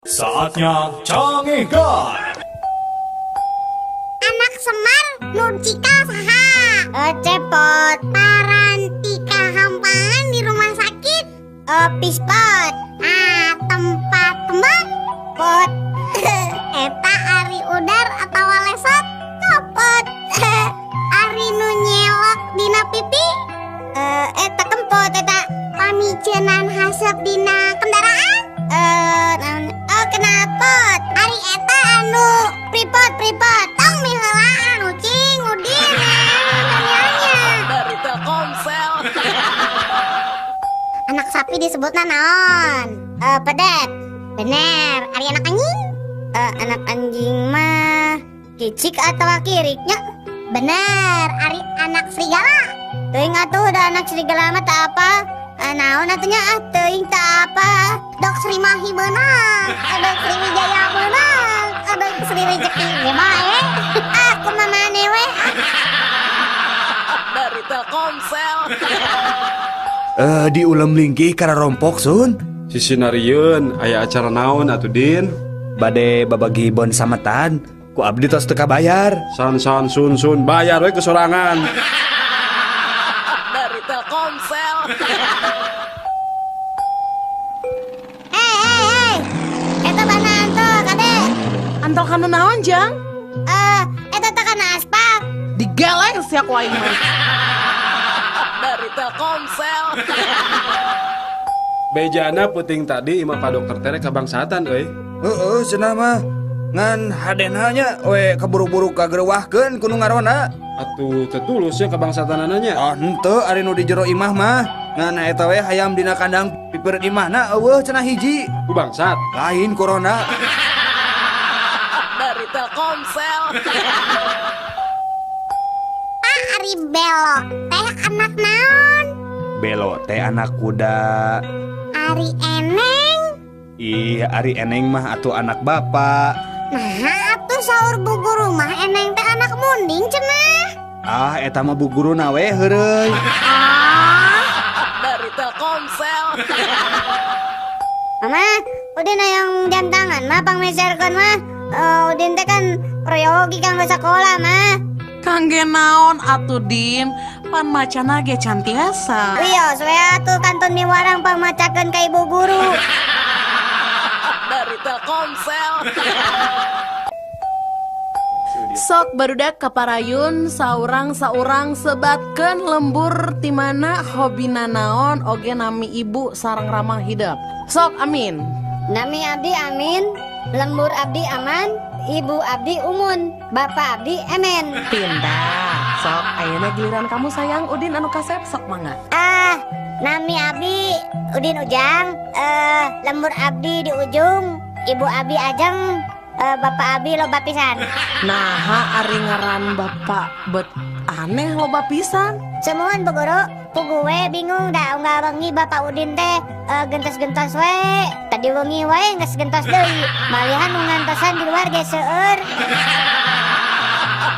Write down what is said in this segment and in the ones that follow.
Saatnya Cangehgar. Anak Semar nu cikal saha? Cepot. Parantika hampangan di rumah sakit? Pispot. Ah, tempat tembak? Pot. Eta ari udar atau lesot? Copot. Ari nu nyelok dina pipi? Eta kempot eta. Pamicenan hasep dina kendaraan? Oh, knalpot. Ari eta anu pripot pripot. Tong miheulaan ucing udin nanya. Dari Telkomsel. Anak sapi disebutna naon? Pedet. Bener. Ari anak anjing? Anak anjing mah kicik atau kiriknya? Bener. Ari anak serigala? Teuing atuh da anak serigala mah tak apa. Naon atunya ah teuing tak apa. Dok Sri Mahi beunang, dok Sri Wijaya beunang, dok Sri Rezeki ge bae. Ah kumaha maneh we. Dari Telkomsel. Di ulem linggih kana rompok sun. Sisi narieun aya acara naon atuh Din? Bade babagi bon sametan ku abdi tos teu kabayar. San san sun sun bayar we kesorangan. Dari Telkomsel. Hei hei hei. Eta bana antol kade. Antol kana naon jang? Eta teh kana aspak. Digeleng sia ku aing mah. Dari Telkomsel. Bejana puting tadi imah Pak Dokter tere kabangsatan euy. Heeh, cenah mah ngan hadena nya we kaburu-buru kagerewahkeun ku nu ngaronda. Atuh teu tulus nya kabangsatanana nya. Ah henteu ari nu di jero imah mah. Ngan eta we hayam dina kandang pipireun imahna eueuh cenah hiji. Ku bangsat. Lain corona. Dari Telkomsel. Pak ari belo teh anak naon? Belo teh anak kuda. Ari eneng? Ih, ari eneng mah atuh anak bapak. Nah, atuh saur bu guru mah eneng teh anak munding cenah. Ah, eta mah bu guruna we heureuy. Ah. Dari Telkomsel. Mama, Udin hayang jam tangan mah pangmeserkeun mah. Udin teh kan proyogi kanggo sakola mah. Kangge naon atuh Din? Pan macana ge can tiasa. Wios we atuh kantun miwarang pangmacakeun ka ibu guru. Dari Telkomsel. Sok barudak kaparayun saurang-saurang sebatkeun lembur ti mana hobina naon oge nami ibu sareng ramah hidep. Sok amin. Nami abdi amin, lembur abdi aman, ibu abdi umun, bapak abdi emen. Pindah. Sok ayeuna giliran kamu sayang Udin anu kasep sok mangga. Ah, nami abdi Udin Ujang, lembur abdi di ujung, ibu abdi ajeng, bapak abdi loba pisan. Naha ari ngaran bapak bet aneh loba pisan. Semuan Bu Guru, pugu we bingung da unggal wengi bapak Udin teh gentos-gentos we. Tadi wengi wae geus gentos deui. Malihan nu ngantosan di luar ge seueur.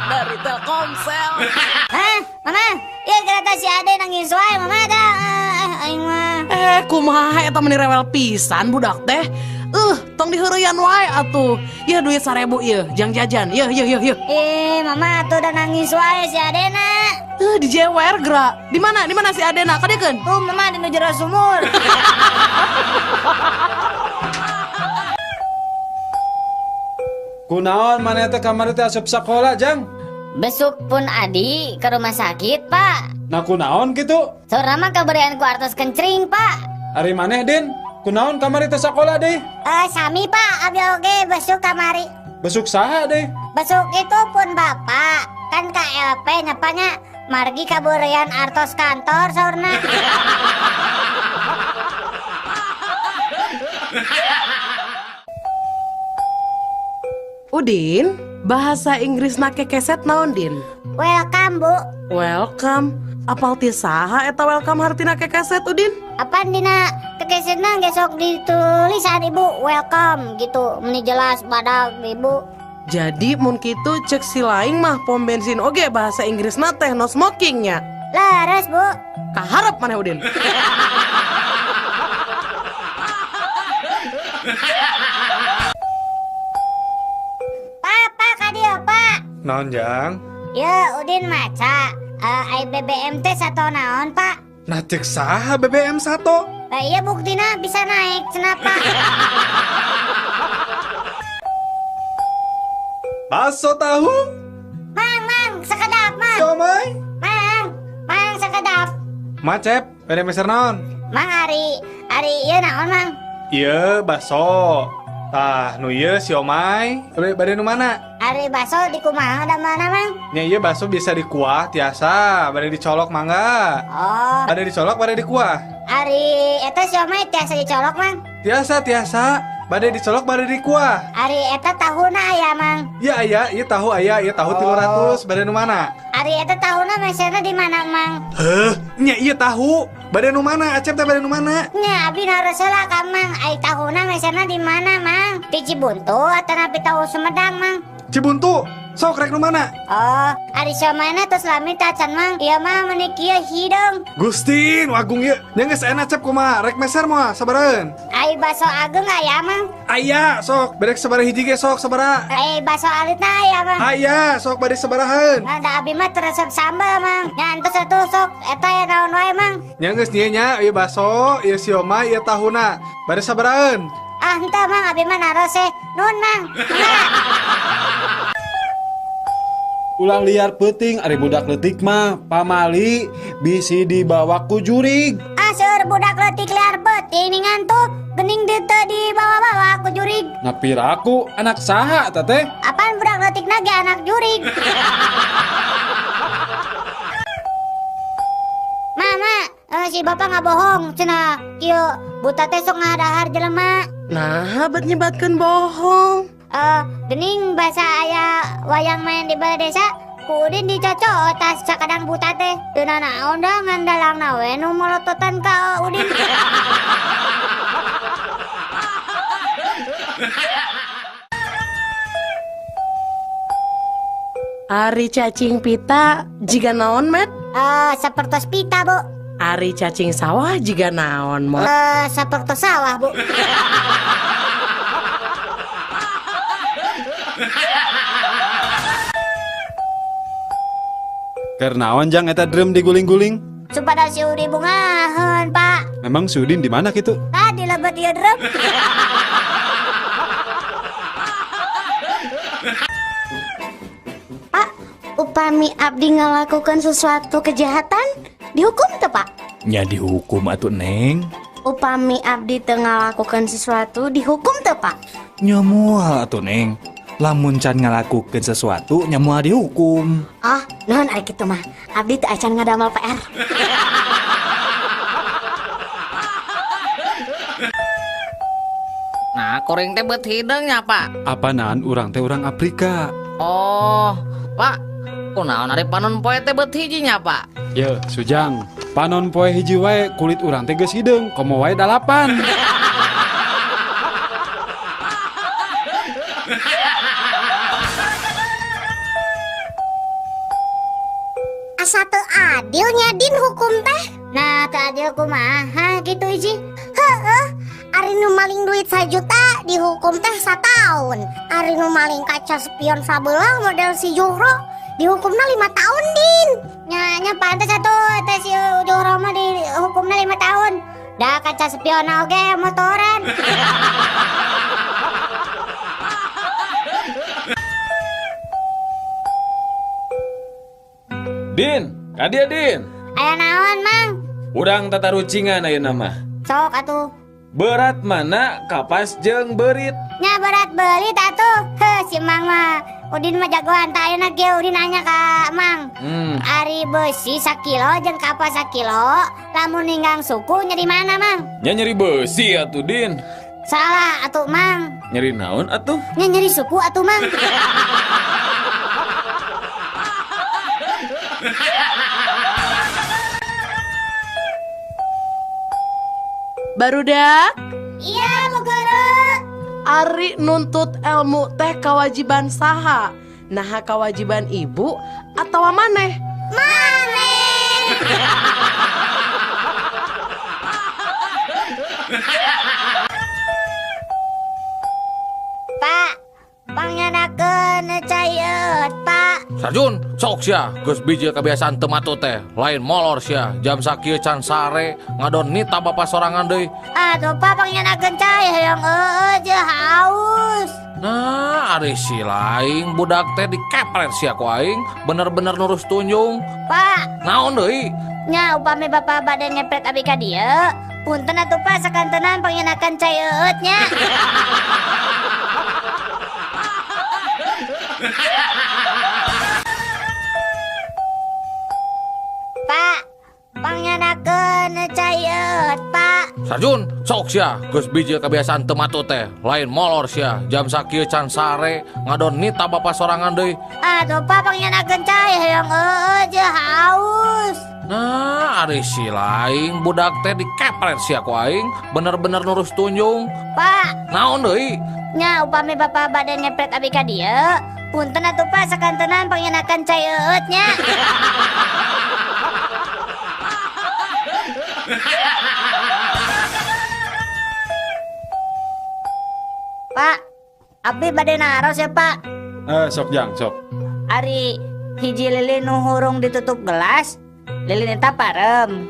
Dari Telkomsel. Hah, Mama? Ieu gerata si Ade nangis wae Mama da. Aing mah. Kumaha eta meni rewel pisan budak teh. Tong diheureyan wae atuh. Yeuh duit 1000 ieu, jang jajan. Yeuh yeuh yeuh yeuh. Mama atuh udah nangis wae si Adena. Dijewer gerak. Di mana? Di mana si Adena? Kadiekeun. Tuh Mama di nu jero sumur. Kunaon maneh teh kamari teh asup sakola jang? Besuk pun adi ke rumah sakit, Pak. Nah kunaon kitu? Saurna mah kaberean ku artos kencring, Pak. Ari maneh Din? Kunaon kamari teh sakola deh? Sami Pak, abdi oge besuk kamari. Besuk saha deh? Besuk itu pun bapak. Kan KLP nyapanya margi kaburean artos kantor saurna. Udin, bahasa Inggrisna kekeset naon Din? Welcome, Bu. Welcome. Apal ti saha eta welcome hartina kekeset Udin? Apaan dina kekesetna geus sok ditulisan Ibu welcome gitu. Meni jelas badag Ibu. Jadi mun kitu cek si laing mah pom bensin oge bahasa Inggrisna teh no smoking nya. Leres, Bu. Kaharep maneh Udin. Naon jang? Ya Udin maca ai BBM teh sato naon Pak? Nah cek saha BBM sato? Lah iya buktina bisa naik cenah Pak. Bakso tahu? Mang, mang, sekedap mang. Siomay? Mang, mang sekedap. Macep, bade meser naon? Mang ari ieu naon mang? Ieu bakso. Tah, nu ieu siomay. Bade nu mana? Ari bakso di kumaha da mana mang? Nya ieu bakso bisa dikuah tiasa, bade dicolok mangga. Oh. Bade dicolok bade dikuah. Ari eta siomay tiasa dicolok mang? Tiasa, tiasa. Bade dicolok bade dikuah. Ari eta tahuna aya mang? Iya aya, ieu tahu aya, ieu tahu 300, bade nu mana? Ari eta tahuna meserna di mana mang? Heuh, nya ieu tahu. Bade nu mana? Acep teh bade nu mana? Nya abi naros heula ka mang, ai tahuna meserna di mana mang? Di Cibuntu atanapi tahu Sumedang mang? Cibuntu. Sok rek nu mana? Oh, ari siomayna tos lami tacan mang. Ieu mah meuni kieu hideung. Gusti, nu agung ieu. Nya geus enak Cep kumaha? Rek meser moal sabaraheun? Ai baso ageung aya mang? Aya, sok. Berek sabaraha hiji ge sok sabaraha? Ai baso alitna aya mang? Aya, sok bade sabaraheun? Nah, da abi mah teu resep sambal mang. Nya entos atuh sok eta ya naon wae mang. Nya geus nya nya ieu baso, ieu siomay, ieu tahuna. Bade sabaraheun? Ah, henteu mang, abi mah naros eh. Nuhun mang. Ulah liar peuting ari budak leutik mah pamali bisi dibawa ku jurig. Ah seueur budak leutik liar peuting ningan tuh geuning teu dibawa-bawa ku jurig. Nah piraku anak saha eta teh? Apaan budak leutikna ge anak jurig. Mama, si bapak nggak bohong cenah kieu buta teh sok ngadahar jelema. Nah, bet nyebatkeun bohong. Gening bahasa aya wayang main di balai desa ku Udin dicocok tas sakadang buta teh teu nanaon da ngan dalangna we nu molototan ka Udin. Ari cacing pita jiga naon met? Sapertos pita bu. Ari cacing sawah jiga naon mot? Sapertos sawah bu. Keur naon jang eta drum diguling-guling? Supada si Udin bungaheun, Pak. Memang si Udin di mana kitu? Ah, di lebet ieu drum. Pak, upami abdi ngalakukan sesuatu kejahatan, dihukum teu, Pak? Nya dihukum atuh, Neng. Upami abdi teu ngalakukan sesuatu, dihukum teu, Pak? Nya moal atuh, Neng. Lamun can ngalakukeun sesuatu nya moal dihukum. Oh, nuhun ari kitu mah. Abdi teu acan ngadamel PR. Nah, kuring teh beut hideung nya, Pak. Apanaan urang teh urang Afrika. Oh, Pak. Kunaon ari panon poe teh beut hiji nya, Pak? Ye, Sujang. Panon poe hiji wae kulit urang teh geus hideung, komo wae 8. Asa teu adil nya Din hukum teh. Nah, teu adil kumaha gitu Iji? Heeh, ari nu maling duit 1 juta dihukum teh 1 tahun. Ari nu maling kaca spion sabelah model si Juhro dihukumna 5 tahun Din. Nya nya pantes atuh teh si Juhro mah dihukumna 5 tahun. Da kaca spion oge motoran. Din, kadia Din. Aya naon, Mang? Urang tatarucingan ayeuna mah. Sok atuh. Berat mana kapas jeung beurit? Nya berat beulit atuh. Heuh, si Mang mah. Udin mah jagoan tah ayeuna ge Udin nanya ka Mang. Ari beusi sakilo jeung kapas sakilo, lamun ninggang suku nyeri mana, Mang? Nya nyeri beusi atuh, Din. Salah atuh, Mang. Nyeri naon atuh? Nya nyeri suku atuh, Mang. Barudak? Iya, Bu Guru. Ari nuntut ilmu teh kewajiban saha? Naha kewajiban ibu atau maneh? Maneh. Pak, pangyanakeun cai eut, Pak. Sarjun, sok sia, geus bijil kebiasaan teu matut teh. Lain molor sia, jam sakieu can sare, ngadon nita bapa sorangan deui. Atuh Pak pangnyanakeun cai hayang eueuh je haus. Nah, ari si laing budak teh dikepret sia ku aing, bener-bener nurus tunjung. Pak, naon deui? Nya upami bapa bade ngepret abi ka dieu, punten atuh Pak sakantenan pangnyanakeun cai eueut nya. Pak, pangnyanakeun cai eueut, Pak. Sarjun, sok sia, geus bijil kebiasaan teu matut teh. Lain molor sia, jam sakieu can sare, ngadon nita bapa sorangan deui. Atuh Pak pangnyanakeun cai hayang eueuh je haus. Nah, ari si laing budak teh dikepret sia ku aing, bener-bener nurus tunjung. Pak, naon deui? Nya upami bapa bade ngepret abi ka dieu, punten atuh Pak sakantenan pangnyanakeun cai eueut nya. Pak, abi bade naros ya Pak. Sok jang, sok. Ari hiji lilin nu hurung ditutup gelas, lilin eta parem.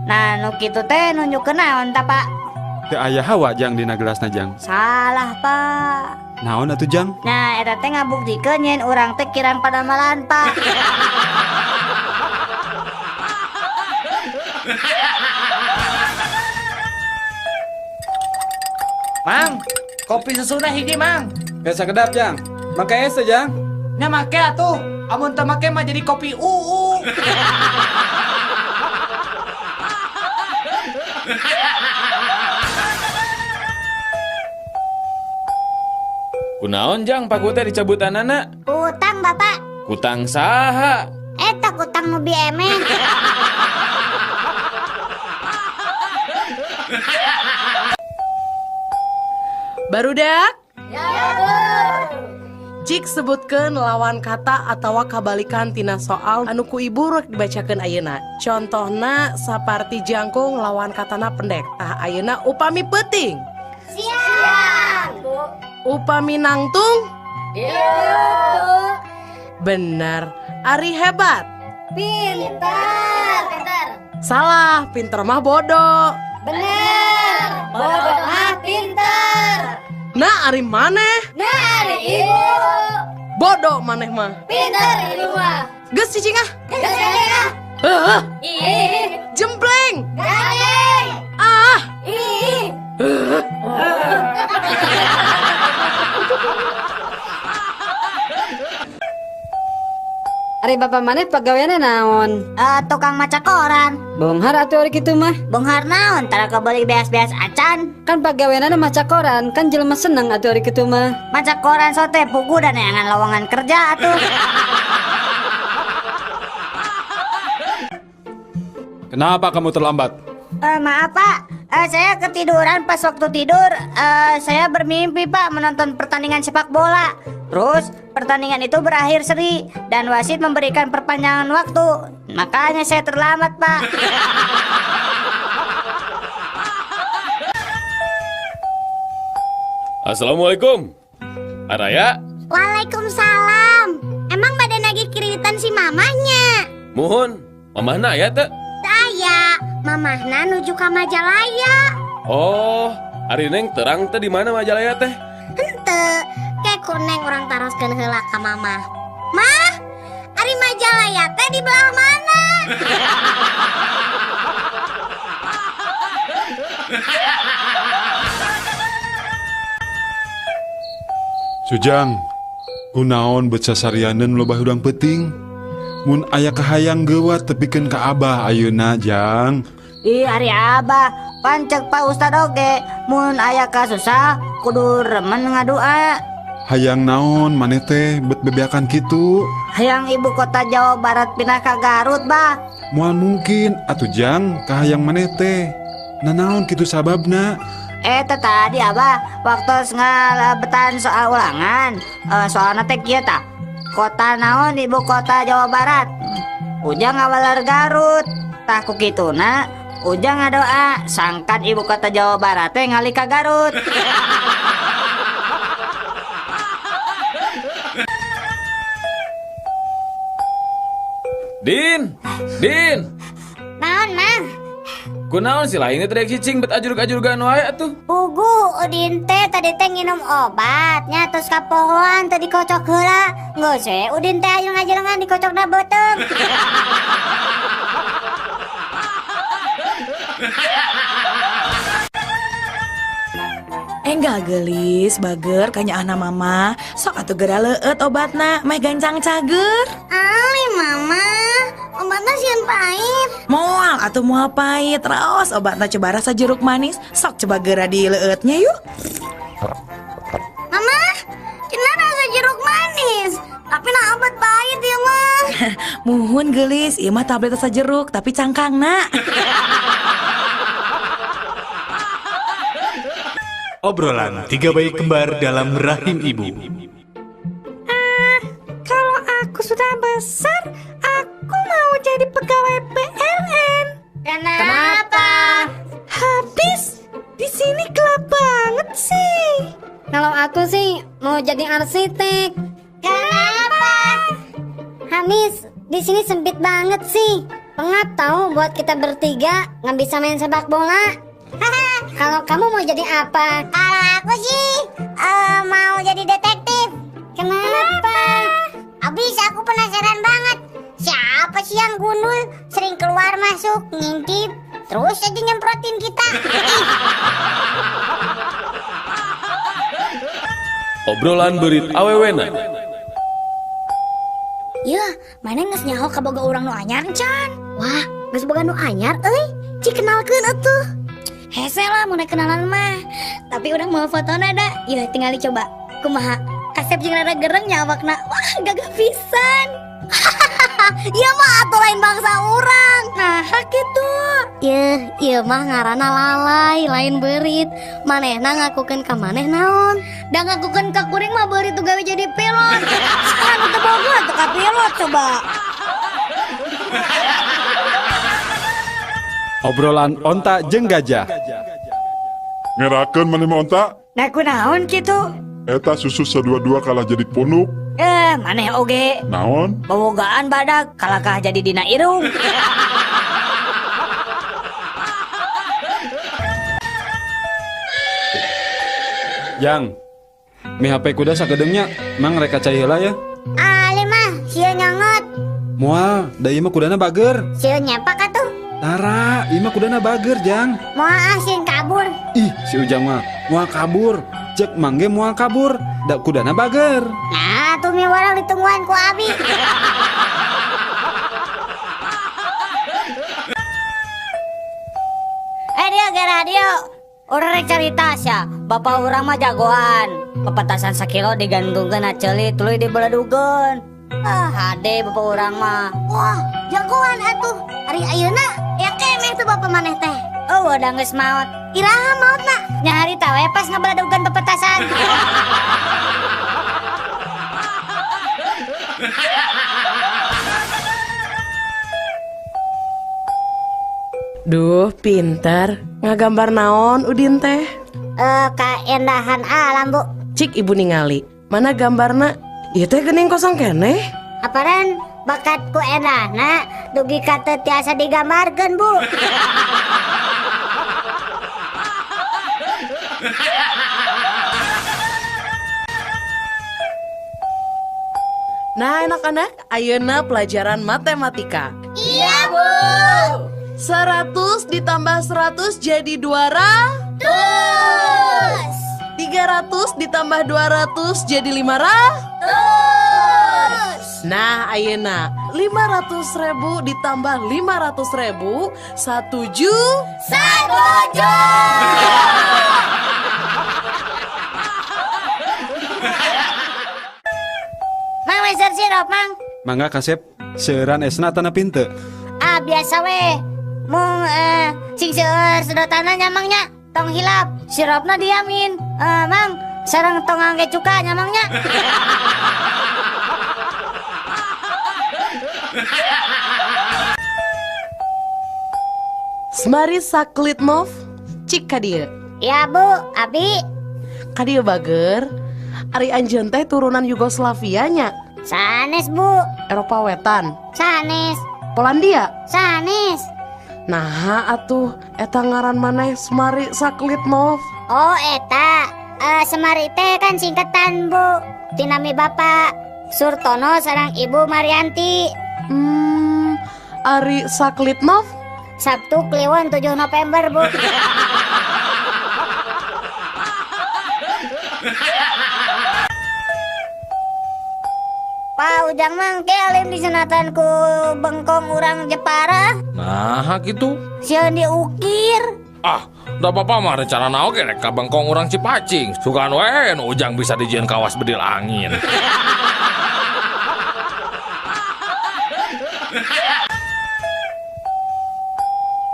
Nah, nu kitu teh nunjukkeun naon ta Pak? Teu aya hawa jang dina gelasna jang. Salah Pak. Naon atuh jang? Nah, eta teh ngabuktikeun nyen urang teh kirang padamalan Pak. Mang, kopi susuna hiji Mang. Biasa kedap jang. Make es jang. Nya make atuh. Amun teu make mah jadi kopi uu. Kunaon jang paku teh dicabutanana? Kutang Bapak. Kutang saha? Eta kutang nu biemeh. Barudak? Ya, Bu. Cik sebutkeun lawan kata atawa kabalikan tina soal anu ku ibu rek dibacakeun ayeuna. Contohna saparti jangkung lawan katana pendek. Tah ayeuna upami peuting. Siang, Bu. Upami nangtung? Iya, Bu. Bener. Ari hebat. Pinter. Pinter. Salah, pinter mah bodoh. Bener. Bodoh mah pinter. Nah, ari maneh? Nah, ari ibu. Bodoh maneh mah. Pinter ibu mah. Geus cicing ah. Geus cicing ah. Heuh. Ih. Jempleng. Gandeng. Ah. Ih. Ari bapak maneh pagaweanna naon? Tukang maca koran. Bonghar atuh ari kitu mah. Bonghar naon? Tara kabeli beas-beas acan. Kan pagaweanna maca koran, kan jelema seneng atuh ari kitu mah. Maca koran sote pugu dan neangan lowongan kerja atuh. Kenapa kamu terlambat? Maaf Pak, saya ketiduran pas waktu tidur. Saya bermimpi Pak menonton pertandingan sepak bola. Terus pertandingan itu berakhir seri dan wasit memberikan perpanjangan waktu. Makanya saya terlambat Pak. Assalamualaikum. Araya. Waalaikumsalam. Emang badan lagi kreditan si mamahnya? Muhun, mamahna aya teu? Aya, mamahna nuju ka Majalaya. Oh, ari Neng terang teh di mana Majalaya teh? Henteu, ke ku Neng urang taroskeun heula ka mamah. Mah, ari Majalaya teh di belah mana? Sujang, kunaon bet sasarianeun loba hudang peuting? Mun aya kahayang geuwat tepikeun ka abah ayeuna jang. Ih, ari abah, pancek Pak Ustad oge, mun aya kasusah kudu remen ngadua. Hayang naon maneh teh bet bebeakan kitu? Hayang ibu kota Jawa Barat pindah ka Garut, bah. Moal mungkin atuh jang kahayang maneh teh. Nanaon kitu sababna? Eta tadi abah waktu ngalebetan soal ulangan, soalna teh kieu tah. Kota naon ibu kota Jawa Barat? Ujang ngawaler Garut. Tah ku kituna Ujang ngadoa sangkan ibu kota Jawa Barat teh ngalih ka Garut. Din, Din. Naon, Mang? Kunaon sih lainnya tadi cicing bet ajurug-ajurugan wae atuh. Pugu Udin teh tadi teh nginum obatnya terus kapohoan tadi kocok heula. Geus we Udin teh ajurug-ajurugan dikocokna beuteung. Enggak gelis, bager kanyaahna mama. Sok atuh geura leueut obatna, meh gancang cager. Ali mama, obatna sieun pahit. Moal atuh moal pahit, raos obatna coba rasa jeruk manis. Sok coba geura dileueutnya yuk. Mama, cenah rasa jeruk manis, tapi nah obat pahit ya mah. Muhun gelis, ieu mah tablet rasa jeruk tapi cangkangna. Obrolan tiga bayi kembar dalam rahim ibu. Kalau aku sudah besar, aku mau jadi pegawai PLN. Kenapa? Habis di sini gelap banget sih. Kalau aku sih mau jadi arsitek. Kenapa? Habis di sini sempit banget sih. Pengap tahu buat kita bertiga nggak bisa main sepak bola. Kalau kamu mau jadi apa? Kalau aku sih mau jadi detektif. Kenapa? Abis aku penasaran banget. Siapa sih yang gundul sering keluar masuk ngintip terus aja nyemprotin kita. Obrolan berit awewena. Yeuh, mana geus nyaho kaboga urang nu anyar can? Wah, geus boga nu anyar euy. Cik kenalkeun atuh. Hese lah mau kenalan mah. Tapi urang mau fotona da. Yeuh, tinggal dicoba. Kumaha? Kasep jeung rada gereng nya awakna. Wah, gagah pisan. Ieu mah atuh lain bangsa urang. Nah, kitu. Yeuh, ieu mah ngaranna lalai, lain beurit. Manehna ngakukeun ka maneh naon? Da ngakukeun ka kuring mah beurit tuh gawe jadi pilot. Anu teu boga atuh ka pilot coba. Obrolan onta jeung gajah. Ngerakeun maneh mah onta? Nah kunaon kitu? Eta susu sadua-dua kalah jadi punuk. Maneh oge. Naon? Bobogaan badak kalakah jadi dina irung. Jang, mi HP kuda sakedeungnya, mang rek cai heula ya. Ali mah sieun nyongot. Moal, da ieu mah kudana bager. Sieun nyepak atuh. Tara, ieu mah kudana bager, Jang. Moal ah sieun kabur. Ih, si Ujang mah moal kabur. Cek mangge moal kabur, da kudana bager. Nah, tuh mi warang ditungguan ku abi. Dia ge radio. Urang rek carita sia, bapak urang mah jagoan. Pepetasan sakilo digantungkeun na ceuli tuluy dibeledugeun. Ah, hade bapak urang mah. Wah, jagoan atuh. Ari ayeuna ya keneh tuh bapak maneh teh. Oh, udah geus maot. Iraha maotna? Nya harita we pas ngabeledugeun pepetasan. Duh, pinter. Ngagambar naon Udin teh? Kaendahan alam, Bu. Cik ibu ningali. Mana gambarna? Ieu teh geuning kosong keneh. Aparan bakat ku endahna dugi ka teu tiasa digambarkeun, Bu. Nah, anak-anak, ayeuna pelajaran matematika. Iya, Bu. 100 ditambah 100 jadi 200. 300 ditambah 200 jadi 500. Nah, ayeuna 500.000 ditambah 500.000 1 juta. 1 juta. Mang meser sirup, Mang. Mangga kasep, seueuran esna tanah pinte. Ah, biasa we. Mung sing seueur sedotanna nya Mang nya. Tong hilap, sirupna diamin. Mang, sareng tong ngangge cuka nya Mang nya. Semari Saklitmov, cik ka dieu. Ya Bu, abi. Ka dieu bager. Ari anjeun teh turunan Yugoslavia nya. Sanes Bu. Eropa Wetan. Sanes. Polandia. Sanes. Nah atuh eta ngaran maneh Semari Saklitnov. Oh eta Semari teh kan singkatan Bu. Tinami Bapak Surtono sareng Ibu Marianti. Ari Saklitnov? Sabtu Kliwon 7 November Bu. Pak Ujang mang ke alim disunatan ku bengkong urang Jepara. Nah gitu. Sieun diukir. Ah, da bapak mah rencana naon ge rek ka bengkong urang Cipacing. Sugan we nu Ujang bisa dijieun kawas bedil angin.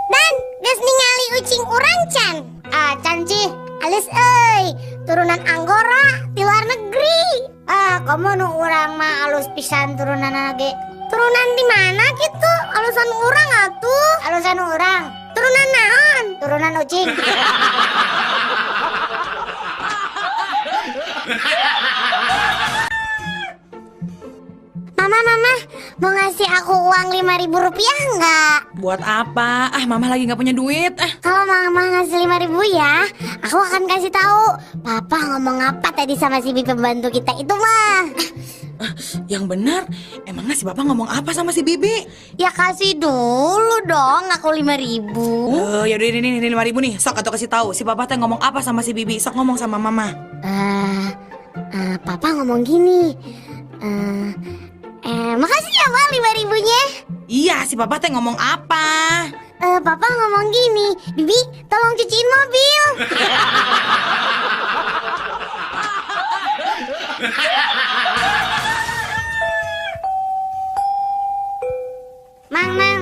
Dan geus ningali ucing urang can. Ah, can cih. Alus euy, turunan Anggora di luar negeri. Ah, komo nu urang mah alus pisan turunanna ge. Turunan di mana gitu? Alusan urang atuh. Alusan urang. Turunan naon? Turunan ucing. Mama, mama, mau ngasih aku uang 5.000 rupiah nggak? Buat apa? Ah, mama lagi nggak punya duit. Ah. Kalau mama ngasih 5.000 ya, aku akan kasih tahu. Papa ngomong apa tadi sama si bibi pembantu kita itu mah? Yang benar, emangnya si Bapak ngomong apa sama si bibi? Ya kasih dulu dong, aku 5.000. Oh, ya udah ini 5.000 nih. Sok atau kasih tahu si Papa teh ngomong apa sama si bibi. Sok ngomong sama mama. Papa ngomong gini. Makasih ya, Pak, 5.000-nya. Iya, si Papa teh ngomong apa? Papa ngomong gini, Bibi, tolong cuciin mobil. Mang, mang.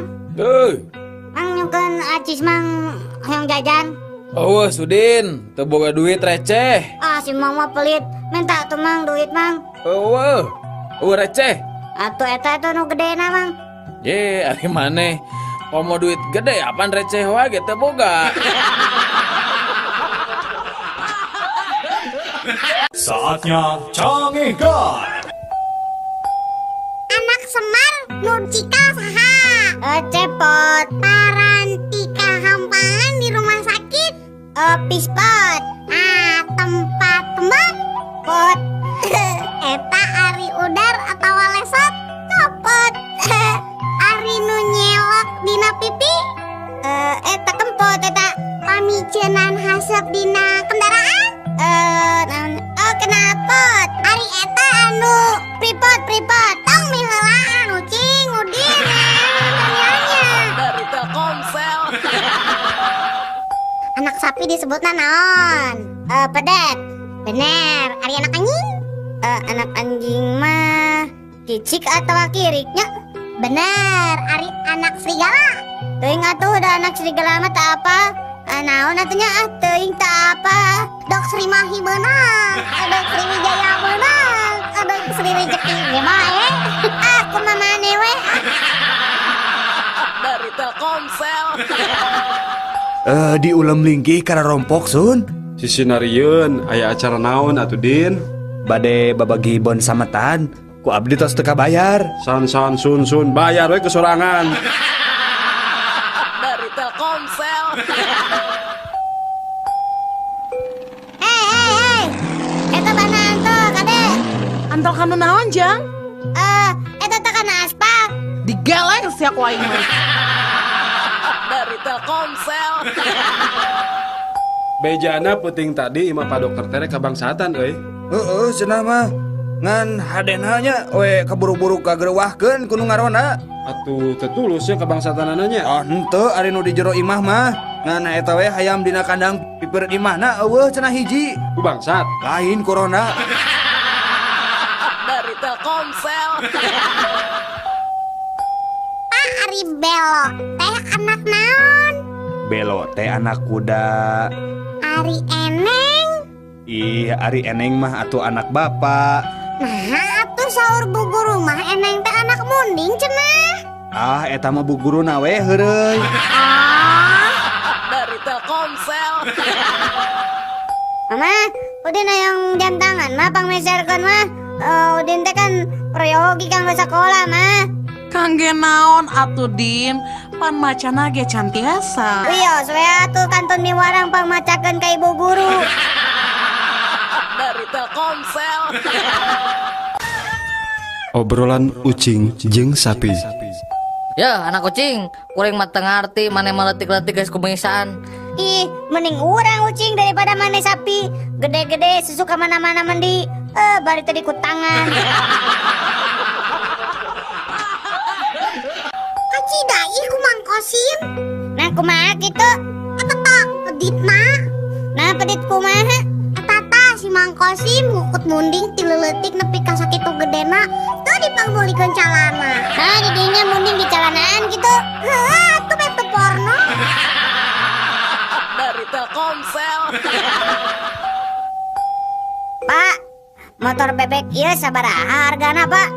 Mang nyukeun acis mang hoyong jajan. Oh, Sudin, teu boga duit receh. Ah, si Mang mah pelit. Minta tuh Mang duit, Mang. Eueuh. Eueuh receh. Atuh eta tuh nu gedena, Mang. Ye, ari maneh. Komo duit gede apaan receh wae ge teu boga. Saatnya Cangehgar. Anak Semar nu cikal saha? Cepot. Parantika hampangan di rumah sakit. Pispot. Ah, tempat tembak. Pot. Eta ari udar atawa lesot. Copot. Ari nu nyelok dina pipi. Eta kempot eta. Pamicenan hasep dina kendaraan. Oh kenapot. Ari eta anu pripot pripot. Tong miheulaan ucing udin. Dari Telkomsel. Anak sapi disebutna naon? Pedet. Bener. Ari anak anjing? Anak anjing mah kicik atau kiriknya? Bener. Ari anak serigala. Teuing atuh da anak serigala mah tak apa. Naon atuh nya ah teuing tak apa. Dok Sri Mahi beunang, dok Sri Wijaya beunang, dok Sri Rejeki ge bae. Ah kumaha maneh we. Dari Telkomsel. Di ulem linggih kana rompok sun. Sisinarieun aya acara naon atuh Din? Bade babagi bon sametan, ku abdi tos teu kabayar. San san sun sun bayar we kesorangan. Dari Telkomsel. Hei hei hei. Eta bana antol kade. Antol kana naon jang? Eta teh kana aspal. Digeleng sia ku aing mah. Dari Telkomsel. Bejana peuting tadi imah Pak Dokter tere kabangsatan euy. Heeh, cenah mah. Ngan hadena nya we kaburu-buru kagerewahkeun ku nu ngaronda. Atuh teu tulus nya kabangsatanana nya. Ah henteu ari nu di jero imah mah. Ngan eta we hayam dina kandang pipireun imahna eueuh cenah hiji. Ku bangsat. Lain corona. Dari Telkomsel. Pak ari Belo teh anak naon? Belo teh anak kuda. Ari Eneng? Ih, ari Eneng mah atuh anak bapak. Nah, atuh saur bu guru mah Eneng teh anak munding cenah. Ah, eta mah bu guruna we heureuy. Ah, dari Telkomsel. Mama, Udin hayang jam tangan mah pangmeserkeun mah. Udin teh kan proyogi kanggo sakola mah. Kangge naon atuh Din, pan macana ge can tiasa. Wios we atuh kantun miwarang pangmacakeun ka ibu guru. Dari Telkomsel. Obrolan ucing jeung sapi. Ya, anak kucing, kuring mah teu ngarti maneh mah leutik-leutik geus kumisan. Ih, mending urang ucing daripada maneh sapi. Gede-gede susu ka mana-mana mandi. Bari tadi ku tangan. Kacida ih ku Mang Kosim. Nah kumaha kitu? Eta tah peditna. Nah pedit kumaha? Eta tah si Mang Kosim ngukut munding ti leutik nepi ka sakitu gedena teu dipangmulikeun calana. Nah didinya munding di calanaan kitu. Heuh atuh bete porno. Dari Telkomsel. Pak, motor bebek ieu sabaraha hargana, Pak?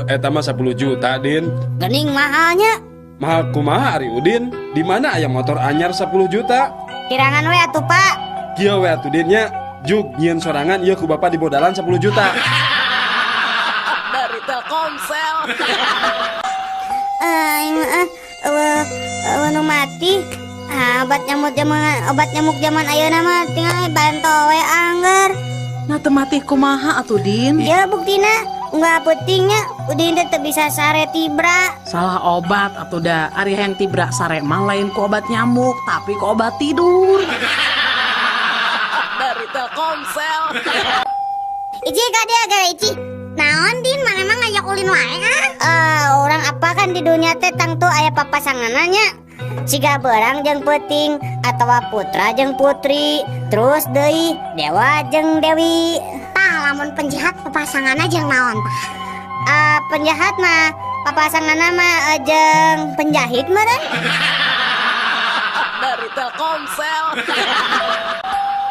Eta mah 10 juta, Din. Gening mahalnya. Mahal kumaha ari Udin? Di mana aya motor anyar 10 juta? Kirangan we atuh, Pak. Kieu we atuh Din nya. Jug nyieun sorangan ieu ku bapak dibodalan 10 juta. Dari Telkomsel. Nu mati. Obat nyamuk zaman ayeuna mah tinggal banto we angger. Nah teu mati kumaha atuh Din? Ya buktina nggak pentingnya Udin teh teu bisa sare tibra. Salah obat atuh da. Ari hayang tibra sare mah lain ku obat nyamuk tapi ku obat tidur. Dari Telkomsel. Ici ka dia gara Ici. Naon Din maneh mah ngajak ulin wae ah? Orang apa kan di dunia teh tangtu aya papasanganna nya. Siga berang jeung peuting atawa putra jeung putri, terus deui dewa jeung dewi. Tah lamun penjahat papasanganna jeung naon tah? Penjahat mah papasanganna mah jeung penjahit mah kan? Dari Telkomsel.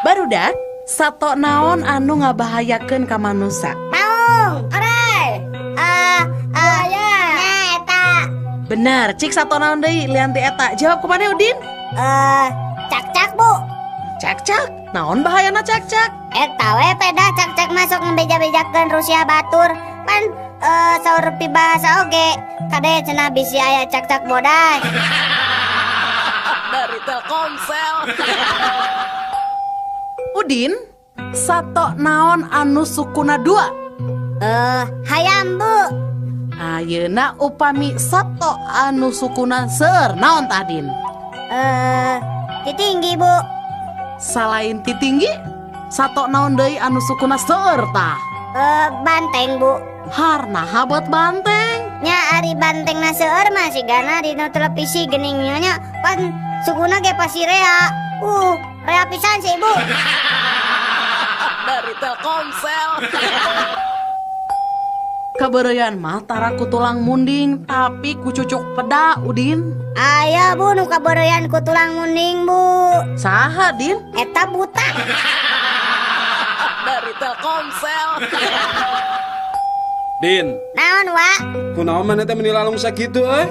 Barudak, sato naon anu ngabahayakeun ka manusa? Maung, orai. Buaya. Nah eta. Bener, cik sato naon deui lian ti eta. Jawab kumaha Udin? Cak-cak, Bu. Cak-cak? Naon bahayana cak-cak? Eta we peda cak-cak masuk ngebeja-bejakeun Rusia batur. Pan saur pibahasa oge. Kade cenah bisi aya cak-cak bodas. Dari Telkomsel. Udin, sato naon anu sukuna dua? Hayam, Bu. Ayeuna upami sato anu sukuna seueur naon tah Din? Titinggi, Bu. Salain titinggi, sato naon deui anu sukuna seueur tah? Banteng, Bu. Harnaha buat banteng? Nya ari bantengna seueur mah sigana dina televisi geuning nya pan sukuna ge pasti rea. Rea pisan sih, Bu. Dari Telkomsel. Kabeureuyan mah tara ku tulang munding tapi ku cucuk peda, Udin. Aya Bu nu kabeureuyan ku tulang munding, Bu. Saha, Din? Eta buta. Dari Telkomsel. Din. Naon, Wak? Kunaon maneh teh meuni lalung sakitu euy?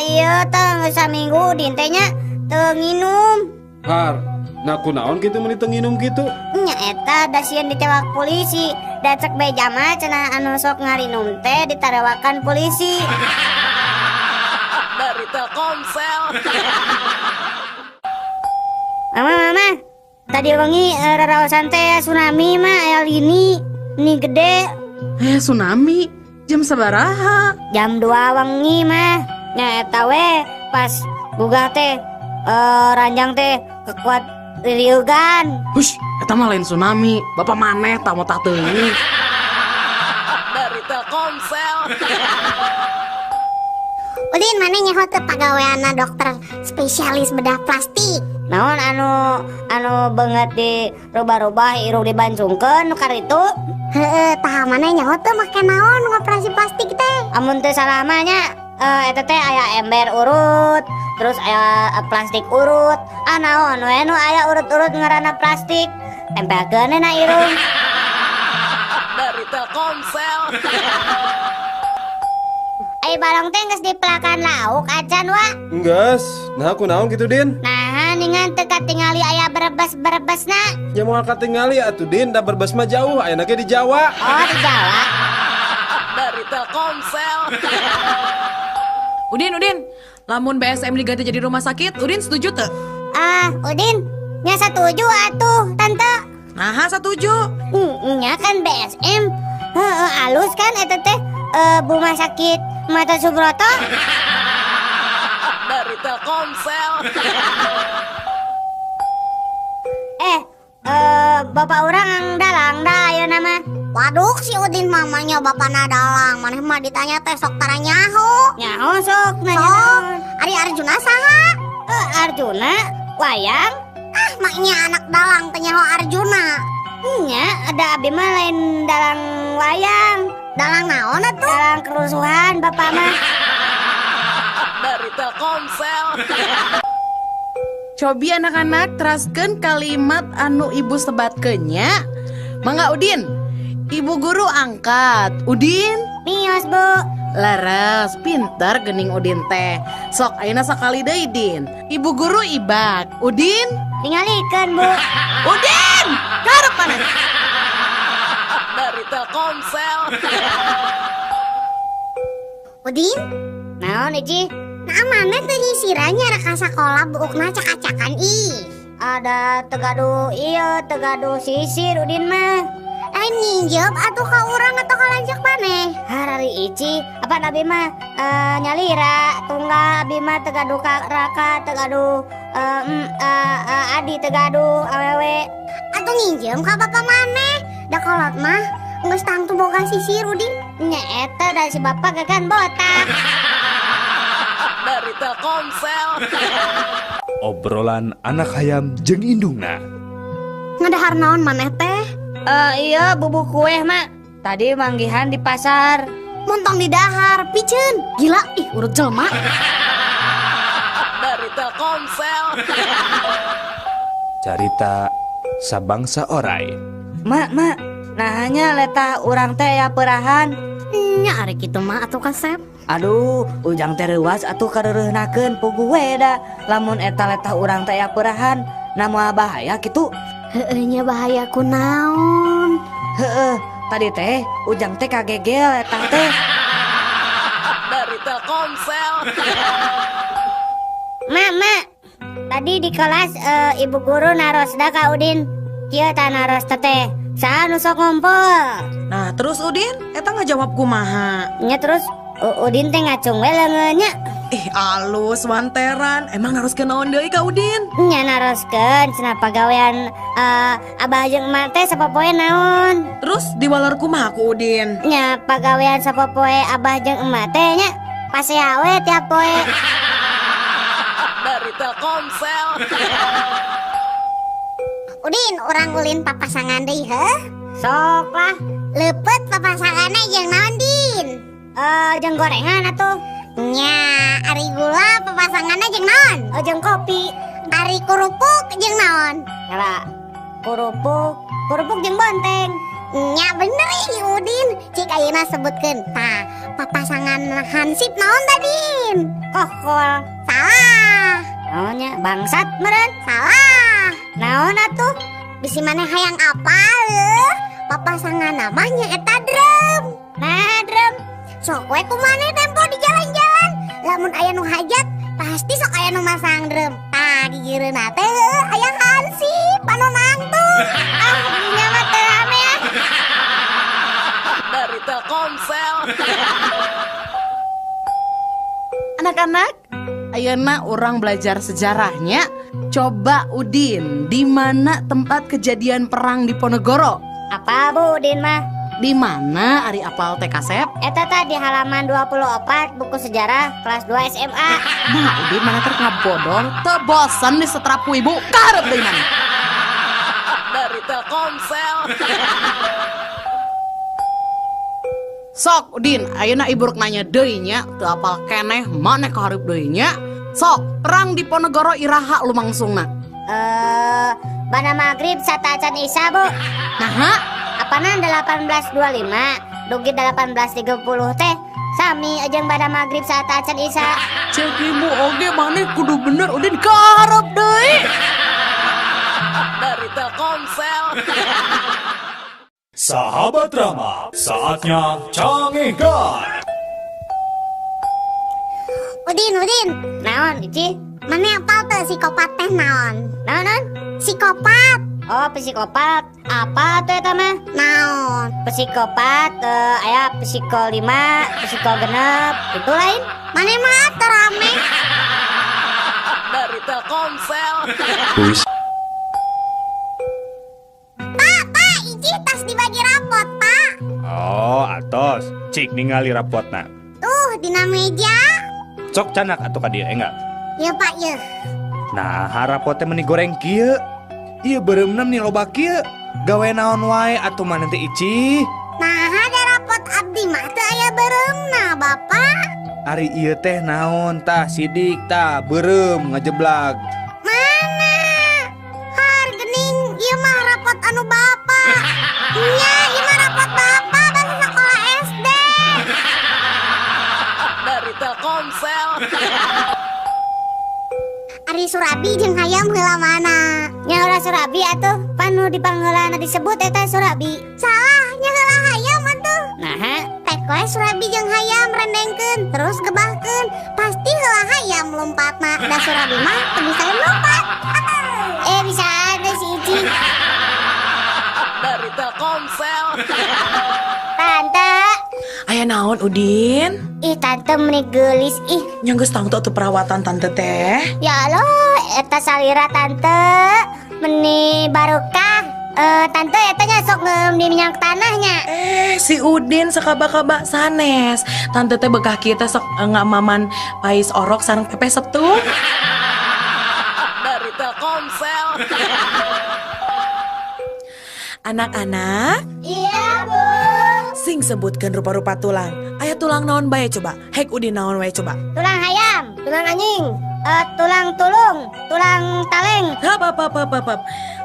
Ieu teh geus saminggu Udin teh nya teu nginum. Har, nah kunaon kitu meuni teu nginum kitu? Nya eta da sieun ditewak polisi. Da cek beja mah cenah anu sok ngarinum teh ditarewakan polisi. Dari Telkomsel. Mama, mama, tadi wengi raraosan teh tsunami mah aya lini, ni gede. Tsunami? Jam sabaraha? Jam 2 wengi mah. Nya eta we pas gugah teh ranjang teh kekuat ririugan. Hush, eta mah lain tsunami. Bapak maneh tah motah teuing. Dari Telkomsel. Udin maneh nyaho teu pagaweanna dokter spesialis bedah plastik. Naon anu beungeut di rubah-rubah irung dibancungkeun nu karitu? Heeh, tah maneh nyaho teu make naon ngoperasi plastik teh? Amun teu salah mah nya eta teh aya ember urut, terus aya plastik urut. Ah naon we nu aya urut-urut ngaranna plastik. Tempelkeun na irung. Dari Telkomsel. Ai barang teh geus dipelakan lauk acan wa? Enggeus. Nah kunaon kitu Din? Nah, ningan teu katingali aya berebes-berebesna. Ya moal katingali atuh Din, da berebes mah jauh, ayeuna ge di Jawa. Oh, di Jawa. Dari Telkomsel. Udin, Udin, lamun BSM diganti jadi rumah sakit, Udin setuju teu? Ah, Udin, nya setuju atuh, Tante. Nah, setuju. Nya kan BSM. Heeh, alus kan eta teh rumah sakit Mata Subroto. Dari Telkomsel. Bapak urang dalang dah ayeuna mah. Waduh, si Udin mamanya bapana dalang. Maneh mah ditanya teh sok tara nyaho. Nyaho sok nanya. Sok. Ari Arjuna saha? Arjuna wayang. Ah, maknya anak dalang teh nyaho Arjuna. Nya, ada abi mah lain dalang wayang. Dalang naon atuh? Dalang kerusuhan bapak mah. Dari Telkomsel. Cobi anak-anak teraskeun kalimat anu ibu sebatkeun nya. Mangga Udin. Ibu guru angkat. Udin? Mios, Bu. Leres, pintar gening Udin teh. Sok ayeuna sakali deui Din. Ibu guru ibak. Udin? Ningalikeun, Bu. Udin! Karep mana? Dari Telkomsel. Udin? Naon Ici? Nah, mana teu nyisirannya rek ka sakola buukna cak-cakan ih. Ada tegadu ieu, tegadu sisir Udin mah. Lain nginjep atuh ka urang atau ka lanceuk maneh. Harari Ici, apa abi mah nyalira tunggal abi mah tegadu ka raka, tegadu adi tegadu awewe. Atuh nginjem ka bapak maneh. Da kolot mah geus tangtu boga sisir Udin. Nya eta da si bapak gagan botak. Dari Telkomsel. Obrolan anak hayam jeung indungna. Ngadahar naon maneh teh? Iya bubuk kue mak. Tadi manggihan di pasar. Montong di dahar, piceun. Gila, ih urut jelema. Dari Telkomsel. Carita sabangsa orai. Mak, mak, nahanya letah urang teh ya perahan. Nya ari kitu mah atuh kasep. Aduh, ujang teh reuwas atuh kareureunahkeun puguh we da. Lamun eta letah urang teh ya perahan, na moal bahaya kitu. Heueuh nya bahaya kunaon? Heueuh, tadi teh ujang teh kagegel letah teh. Dari Telkomsel. Mak, mak, tadi di kelas ibu guru narosda ka Udin. Kieu tah naros teh. Saha nu sok ngumpul? Nah, terus Udin eta ngajawab kumaha? Nya terus Udin teh ngacung we leungeun nya. Ih, alus wanteran. Emang naroskeun naon deui ka Udin? Nya naroskeun cenah pagawean abah jeung emak teh sapopoe naon. Terus diwaler kumaha ku Udin? Nya pagawean sapopoe abah jeung emak teh nya pasea we tiap poe. Dari Telkomsel. Udin, urang ulin papasangan deui heuh? Sok lah. Leupeut papasanganna jeung naon, Din? Jeung gorengan atuh. Nya, ari gula papasanganna jeung naon? Jeung kopi. Ari kerupuk jeung naon? Nyala. Kerupuk jeung bonteng. Nya bener ih Udin. Cik ayeuna sebutkeun. Tah, papasangan hansip naon tadin? Kokol. Salah. Naonnya? Bangsat meureun? Salah. Naon atuh? Bisi maneh hayang apal eueuh? Papasangan namanya eta drum. Nah, drum. Sok we ku maneh tempo di jalan-jalan. Lamun aya nu hajat, pasti sok aya nu masang drum. Tah, gigireunna teh heueuh aya hansip anu nangtung. Ah, dinya mah teu rame ah. Dari Telkomsel. Anak-anak, ayeuna urang belajar sejarahnya. Coba Udin, di mana tempat kejadian perang Diponegoro? Apa Bu Udin mah? Di mana ari apal teh kasep? Eta tah di halaman 24 buku sejarah kelas 2 SMA. Nah, Udin mana ter ngabodor, teu bosen disetrap ku ibu, karep deui mana? Dari Telkomsel. Sok Udin, ayeuna ibu rek nanya deui nya, teu apal keneh maneh kahareup deui nya. Sok, perang Diponegoro iraha lumangsungna? Bana maghrib satacan isya, Bu. Naha? Apanan 1825 dugi 1830 teh sami jeung bana maghrib satacan isya. Cek ibu oge maneh kudu bener Udin kaharep deui. Dari Telkomsel. Sahabat Rama, saatnya Cangehgar. Udin, Udin. Naon, Ici? Mana apal teu psikopat teh naon? Naon, naon? Psikopat. Oh, psikopat. Apa tuh eta mah? Naon? Psikopat, aya psiko 5, psiko 6, itu lain. Mana mah teu rame. Dari Telkomsel. Puisi. Pak, Pak, Ici tas dibagi rapot, Pak. Oh, atos. Cik ningali rapotna. Tuh, dina meja. Sok canak atuh ka dieu enggak? Ya, Pak, ya. Nah, rapotnya meni goreng kieu. Ieu beureumna meni loba kieu. Gawe naon wae atuh maneh teh Ici? Nah, ada rapot abdi mah teu aya beureumna, Bapak. Ari ieu teh naon tah sidik tah beureum ngajeblag. Mana? Har geuning ieu mah rapot anu Bapak. Nya, ieu mah rapot Bapak basa sekolah SD. Dari Telkomsel. Ari Surabi jeung hayam heula mana? Nya heula Surabi atuh, pan nu dipangheulana disebut eta Surabi. Salah, nya heula hayam atuh. Naha? Pek we Surabi jeung hayam rendengkeun, terus gebahkeun. Pasti heula hayam lompatna, da Surabi mah teu bisa lompat. Bisa ada si Ici. Dari Telkomsel. Tante. Aya naon Udin? Ih tante meni geulis ih. Nya geus tangtu atuh perawatan tante teh. Ya Allah, eta salira tante meni barokah. Tante eta nya sok ngeum di minyak tanahnya. Si Udin sakaba-kaba sanes. Tante teh bekah kieu teh sok ngamaman pais orok sareng pepes setu. Dari Telkomsel. Anak-anak. Iya, Bu. Sing sebutkan rupa-rupa tulang. Aya tulang naon bae coba? Hek Udin naon wae coba? Tulang hayam, tulang anjing, tulang tulung, tulang taleng. Hap hap hap hap hap.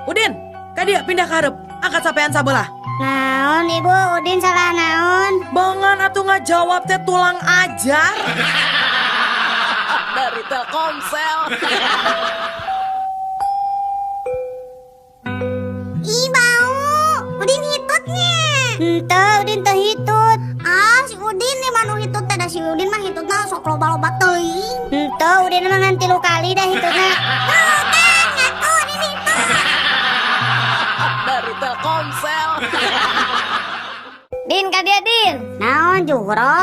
Udin, ka dieu pindah ka hareup. Angkat sampean sabelah. Naon Ibu, Udin salah naon? Bongan atuh ngajawab teh tulang ajar. Dari Telkomsel. Ih bau, Udin hitutnya. Henteu, Udin teu hitut. Ah, si Udin nih mah nu hitut teh, da si Udin mah hitutna sok loba-loba teuing. Henteu, Udin mah ngan 3 kali dah hitutna. Tuh kan, ngaku Udin hitut. Dari Telkomsel. Din, ka dieu Din. Naon Juhro?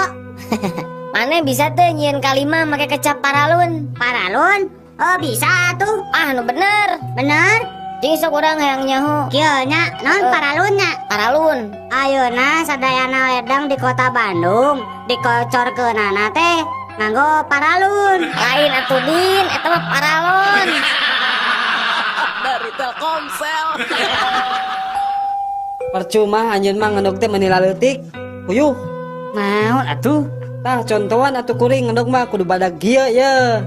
Mane bisa teu nyieun kalima make kecap paralun? Paralun? Oh bisa tuh. Ah nu bener. Bener? Jeung sok urang hayang nyaho. Kieu nya, naon paralun nya? Paralun. Ayeuna sadayana ledang di kota Bandung dikocorkeunana teh nganggo paralun. Lain atuh Din, eta mah paralon. Dari Telkomsel. Percuma anjeun mah ngendog teh meuni laleutik. Puyuh. Naon atuh? Tah contohan atuh kuring ngendog mah kudu badag kieu ye.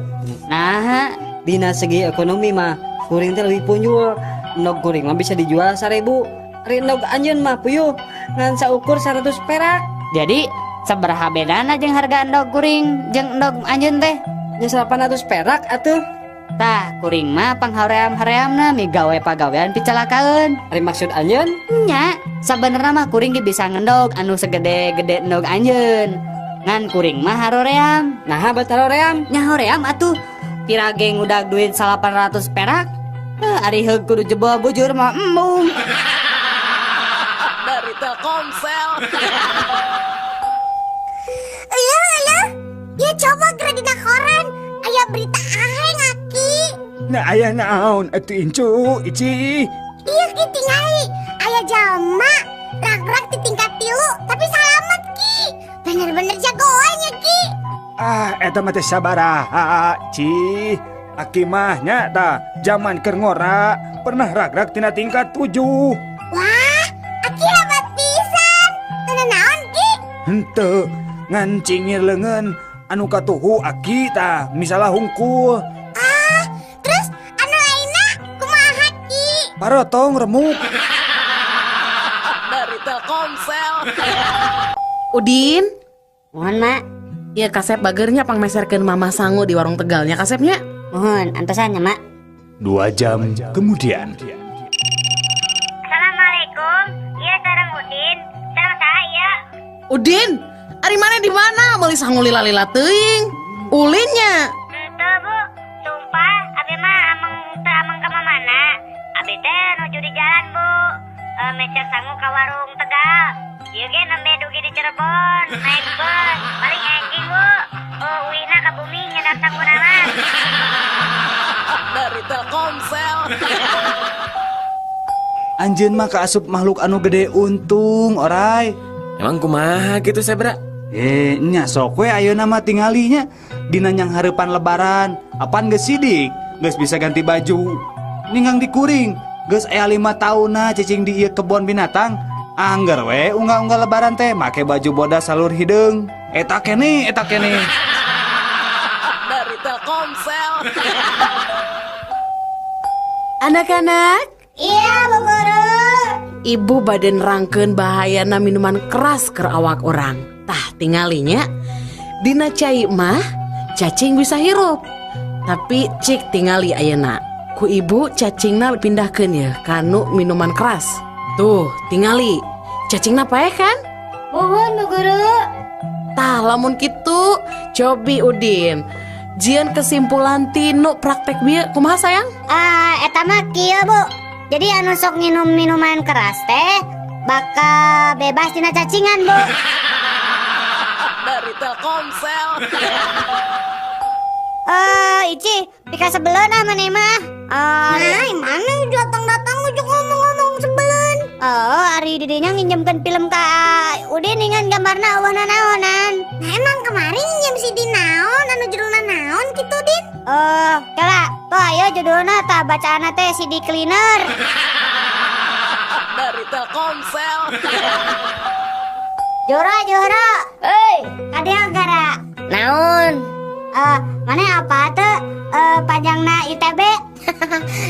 Naha? Dina segi ekonomi mah kuring teh leuwih punjul. Endog kuring mah bisa dijual 1000. Ari endog anjeun mah puyuh ngan saukur 100 perak. Jadi sabaraha bedana jeung harga endog kuring jeung endog anjeun teh? Nya 800 perak atuh. Tah kuring mah panghaream-hareamna migawe pagawean picalakaeun. Ari maksud anjeun? Nya, sabenerna mah kuring ge bisa ngendog anu segede-gede endog anjeun. Ngan kuring mah haroream. Naha bet haroream? Nya hoream atuh. Pira ge ngudag duit 800 perak. Ari heug kudu jebol bujur mah embung. Dari Telkomsel. Iya, iya. Ya coba geura dina koran. Aya berita aheng aki. Nah aya naon atuh incu Ici. Iya ki tingali. Aya jalma ragrak di tingkat 3 tapi salamet ki. Bener-bener jagoannya ki. Ah eta mah teh sabaraha Ci. Aki mah nya tah jaman keur ngora pernah ragrak tina tingkat 7. Wah, aki hebat pisan. Teu naon ki? Henteu, ngan cingir leungeun anu katuhu aki tah misalah hungkul. Ah, terus anu lainna kumaha ki? Parotong remuk. Dari Telkomsel. Udin? Mohon, Mak. Ya kasep bagernya pangmeserkeun Mama sangu di warung Tegalnya kasepnya. Mohon, antosan ya, Mak. 2 jam kemudian. Assalamualaikum. Iya sareng Udin. Udin, ari mana di mana? Meuli sangu lila-lila teuing. Ulinnya. Teu Bu, sumpah abi mah ameng teu ameng ka mana. Abi teh nuju di jalan Bu. Mecer sangu ka warung Tegal. Ieu ge nembe dugi di Cirebon, naik bus, paling enjing Bu. Uwina ka bumi nyedak sanguna mah. Dari Telkomsel. Anjeun mah kaasup makhluk anu gede untung, orai. Emang kumaha gitu Sebra? Nya sok we ayeuna mah tingalinya dina nyang hareupan lebaran. Apan geus sidik, geus bisa ganti baju. Ninggang dikuring, geus aya 5 taunna cicing di ieu kebon binatang. Angger we unggal-unggal lebaran teh make baju bodas salur hideung. Eta keneh, eta keneh. Dari Telkomsel. Anak-anak. Iya, Bu Guru. Ibu bade nerangkeun bahayana minuman keras keur awak urang. Tah tingalinya dina cai mah cacing bisa hirup. Tapi cik tingali ayeuna. Ku ibu cacingna pindahkeun ya kanu minuman keras. Tuh, tingali. Cacingna paeh kan? Muhun, Bu Guru. Tah lamun kitu cobi Udin. Jieun kesimpulan tinu praktek bieu kumaha sayang? Eta mah kieu, Bu. Jadi anu sok nginum minuman keras teh bakal bebas tina cacingan, Bu. Dari Telkomsel. Ici, pika sebeleun ah maneh mah. Nah, mana datang-datang ujuk ngomong-ngomong sebeleun. Oh, ari didinya nginjemkeun film ka Udin ningan gambarna eueuh nanaonan. Nah, emang kemarin nginjem CD naon anu judulna naon kitu, Din? Oh, kala, tuh ayo judulna tah bacaanna teh CD Cleaner. Dari Telkomsel. Jora, Jora. Hei, kadieu gara. Naon? Mana apa tuh panjangna ITB?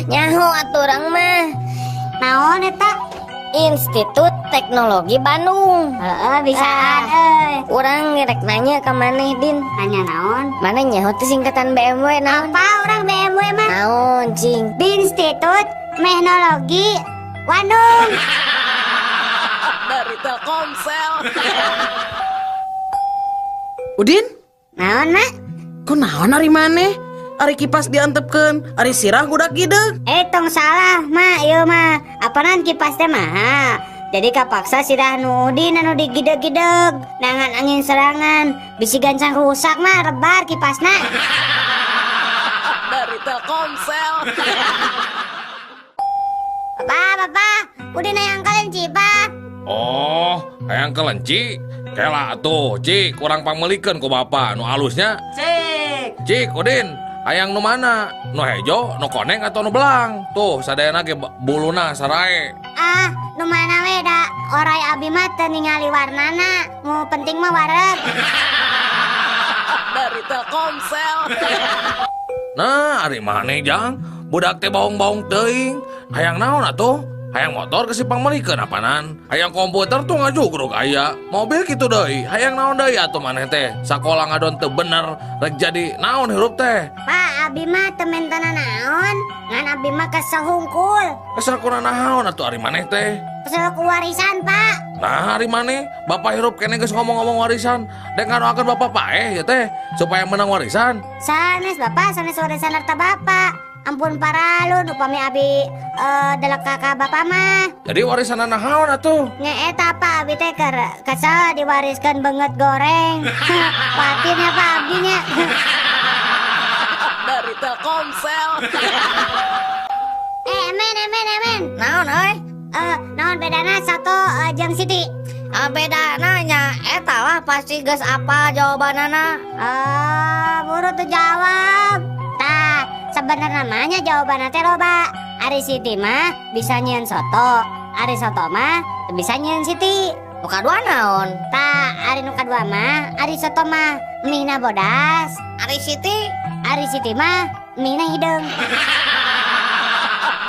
Nyaho atuh urang mah. Naon eta? Institut Teknologi Bandung. Heeh, bisaan euy. Urang rek nanya ka maneh, Din. Nanya naon? Mana nyaho teh singkatan BMW naon? Apa urang BMW mah? Naon, cing? Institut Teknologi Bandung. Dari Telkomsel. Udin? Naon, Mak? Ku naon ari maneh? Ari kipas diantepkeun, ari sirah gudak gideug. Tong salah, Mak, ieu mah. Apanan kipas teh mah? Jadi kapaksa sirah nu Udin anu digideg-gideg, nangan angin serangan, bisi gancang rusak mah rebar kipasna. Dari Telkomsel. Papa, papa, Udin hayang kelenci, Pak. Oh, hayang kelenci? Kela atuh, Cik, kurang pangmelikeun ku bapa nu alusnya. Cik. Cik, Udin, hayang nu mana? Nu hejo, nu koneng atau nu belang? Tuh, sadayana ge buluna sarae. Ah, nu mana we da orai abi mah teu ningali warnana, nu penting mah wareg. Dari Telkomsel. Nah, ari maneh jang, budak teh baung-baung teuing. Hayang naon atuh? Hayang motor ke si pangmelikeun apanan? Hayang komputer tuh ngajugruk aya. Mobil kitu deui. Hayang naon deui atuh maneh teh? Sakola ngadon teu bener, rek jadi naon hirup teh? Pak, abi mah teu mentana naon, ngan abi mah kesel hungkul. Kesel kuna naon atuh ari maneh teh? Kesel ku warisan, Pak. Nah, ari maneh, bapak hirup keneh geus ngomong-ngomong warisan. Dek ngadoakeun bapak paeh ya teh supaya menang warisan. Sanes bapak, sanes warisan harta bapak. Ampun paralun upami abi delek ka bapak mah. Jadi warisan naon atuh? Nya eta Pak, abi teh keur kesel diwariskeun beungeut goreng. Patinnya Pak abdi nya. Dari Telkomsel. Emen. Naon euy? Naon bedana soto jeung Siti? Bedana nya eta lah pasti geus apa jawabanana. Buru tuh jawab. Tah, sebenarnya namanya jawabanna teh loba. Ari Siti mah bisa nyieun soto, ari soto mah teu bisa nyieun Siti. Nu kadua naon? Tah, ari nu kadua mah ari soto mah mihna bodas. Ari Siti? Ari Siti mah mihna hideung.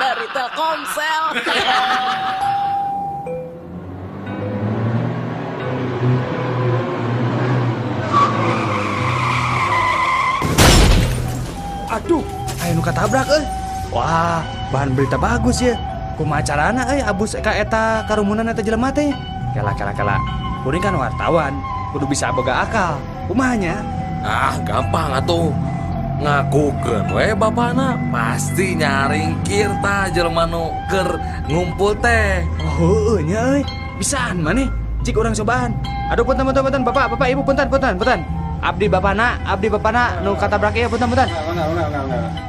Dari Telkomsel. Aduh, aya nu katabrak euy. Wah, bahan berita bagus ya. Kumaha carana euy abus ka eta karumunan eta jelema teh? Kela. Kuring kan wartawan, kudu bisa boga akal. Kumaha nya? Ah, gampang atuh. Ngakukeun we bapana pasti nyaringkir tah jelema nu keur ngumpul teh. Oh, heueuh nya euy. Bisaan maneh. Cik urang cobaan. Aduh punten punten punten bapak, bapak ibu punten punten punten. Abdi bapana nu katabrak ieu punten punten.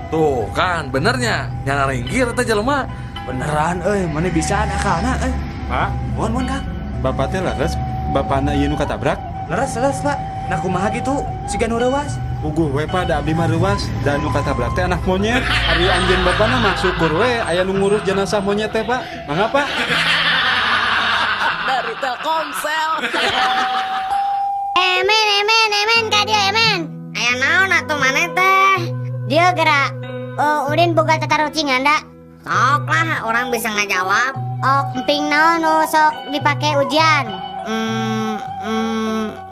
Tuh kan benernya nyaringkir teh jelema. Beneran euy, maneh bisaan akalna euy. Pak, mohon mohon Kang. Bapak teh leres, bapana ieu nu katabrak? Leres leres Pak. Nah kumaha gitu, siga nu reuwas. Puguh we Pak, da abdi mah reuwas, da nu katabrak teh anak monyet. Ari anjeun bapana mah syukur we aya nu ngurus jenazah monyet teh Pak. Mangga Pak. Dari Telkomsel. Emen emen emen ka dieu emen. Aya naon atuh maneh teh? Dieu gerak. Oh, Udin boga tatarucingan da. Sok lah, orang bisa ngajawab. Oh, emping naon nu sok dipake ujian?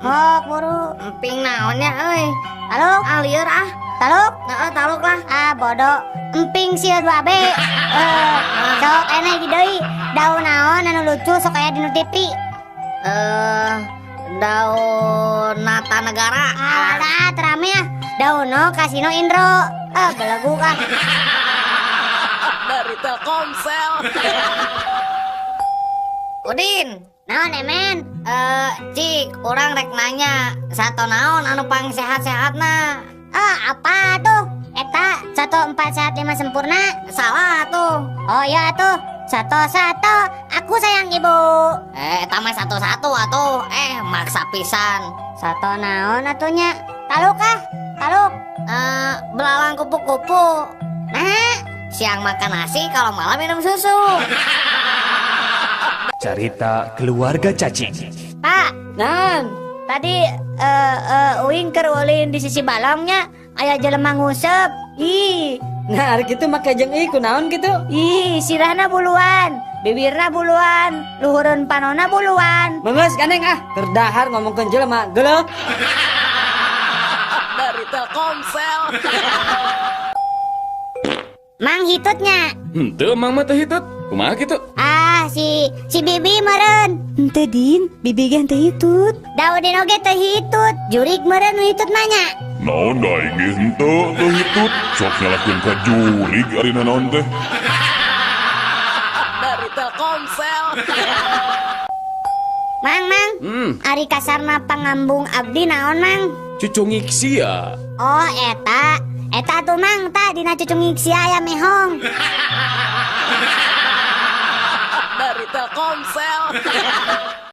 Oh, buru. Emping naon ya euy? Taluk? Ah, lieur ah. Taluk? Heeh, taluk lah. Ah, bodoh. Emping sia 2B. Sok enak di deui. Daun naon anu lucu sok aya dinu TV? Daun Nata Negara. Alah, terame ah. Daun no Kasino Indro. Ah, belegu ah. Dari Telkomsel. Udin, naon emen? Cik, orang rek nanya, sato naon anu pang sehat-sehatna? Ah, apa tuh? Eta 1 4 sehat 5 sempurna. Salah tuh. Oh iya tuh. 1 1 aku sayang ibu. Eta mah 1 1 atuh. Maksa pisan. Sato naon atunya? Taluk ah, taluk. Belalang kupu-kupu. Nah, siang makan nasi, kalau malam minum susu. Cerita keluarga cacing. Pak, nan, tadi uing keur ulin di sisi balongnya aya jelema nguseup. Ih, nah ari kitu make jeung ieu kunaon kitu? Ih, sirahna buluan, bibirna buluan, luhureun panona buluan. Meungeus gandeng ah, terdahar ngomongkeun jelema geuleuh. Dari Telkomsel. Mang hitutnya. Henteu mang mah teu hitut. Kumaha kitu? Ah, si Bibi meureun. Henteu Din, Bibi ge henteu hitut. Daudin oge teu hitut. Jurik meureun nu hitut mah nya. Naon da aing ge henteu teu hitut. Sok nyalakeun ka jurig ari naon teh. Dari Telkomsel. Mang, mang. Ari kasarna pangambung abdi naon, Mang? Cucungik sia. Oh, eta. Eta tuh Mang, ta dina cucungik sia aya mehong. Dari Telkomsel.